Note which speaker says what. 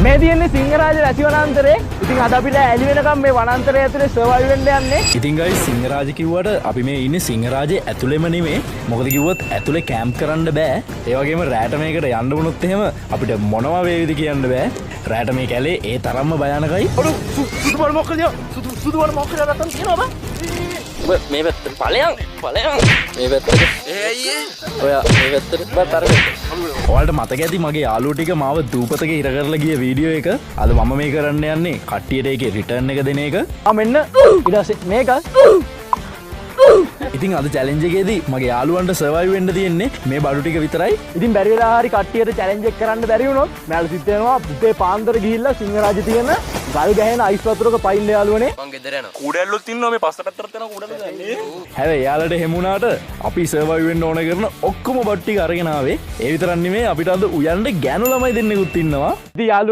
Speaker 1: මේ තියෙන්නේ සිංහරාජ වැසි වනාන්තරේ. ඉතින් අද අපිට ඇලි වෙනකම් මේ වනාන්තරය ඇතුලේ සර්වයිව් වෙන්න යන්නේ.
Speaker 2: ඉතින් ගයිස්, සිංහරාජ කිව්වට අපි මේ ඉන්නේ සිංහරාජේ ඇතුළෙම නෙමේ. මොකද කිව්වොත් ඇතුලේ කැම්ප් කරන්න බෑ. ඒ වගේම රෑට මේකට යන්න වුණොත් එහෙම අපිට මොනවා වේවිද කියන්න බෑ. රෑට මේ කැලේ ඒ තරම්ම භයානකයි.
Speaker 1: අඩු සුදු බල මොකද, සුදු සුදු බල මොකද නැත්තම් කියනවා බං.
Speaker 3: ඔබ මේ පැත්තට ඵලයන් ඵලයන්, මේ පැත්තට ඒ අයියේ, ඔයා මේ පැත්තට බත් අර පැත්තට.
Speaker 2: ඔයාලට මතක ඇති මගේ යාළුවෝ ටික මාව දූපතක හිර කරලා ගිය වීඩියෝ එක. අද මම මේ කරන්න යන්නේ කට්ටියට ඒකේ රිටර්න් එක දෙන එක.
Speaker 1: ආ මෙන්න, ඊට පස්සේ මේක.
Speaker 2: ඉතින් අද චැලෙන්ජ් එකේදී මගේ යාළුවන්ට සර්වයිව් වෙන්න තියෙන්නේ මේ බඩු ටික විතරයි.
Speaker 1: ඉතින් බැරි වෙලා හරි කට්ටියට චැලෙන්ජ් එක කරන්න බැරි වුණොත් මෑල සිද්ධ වෙනවා පුතේ පාන්දර ගිහිල්ලා සිංහරාජ තියෙන ගල් ගැහෙන අයිස් වතුරක පයින්න යාළුවනේ.
Speaker 3: මං ගෙදර යනවා.
Speaker 4: කූඩැල්ලොත් ඉන්නවා මේ පස්ස පැත්තට යන කූඩැල්ලෝ දන්නේ.
Speaker 2: හැබැයි යාළුවට එහෙම වුණාට අපි සර්වයිව් වෙන්න ඕන කරන ඔක්කොම බඩු ටික අරගෙන ආවේ. ඒ විතරක් නෙමෙයි, අපිට අද උයන්න ගෑනු ළමයි දෙන්නෙකුත් ඉන්නවා.
Speaker 1: ඉතින් යාළුවෝ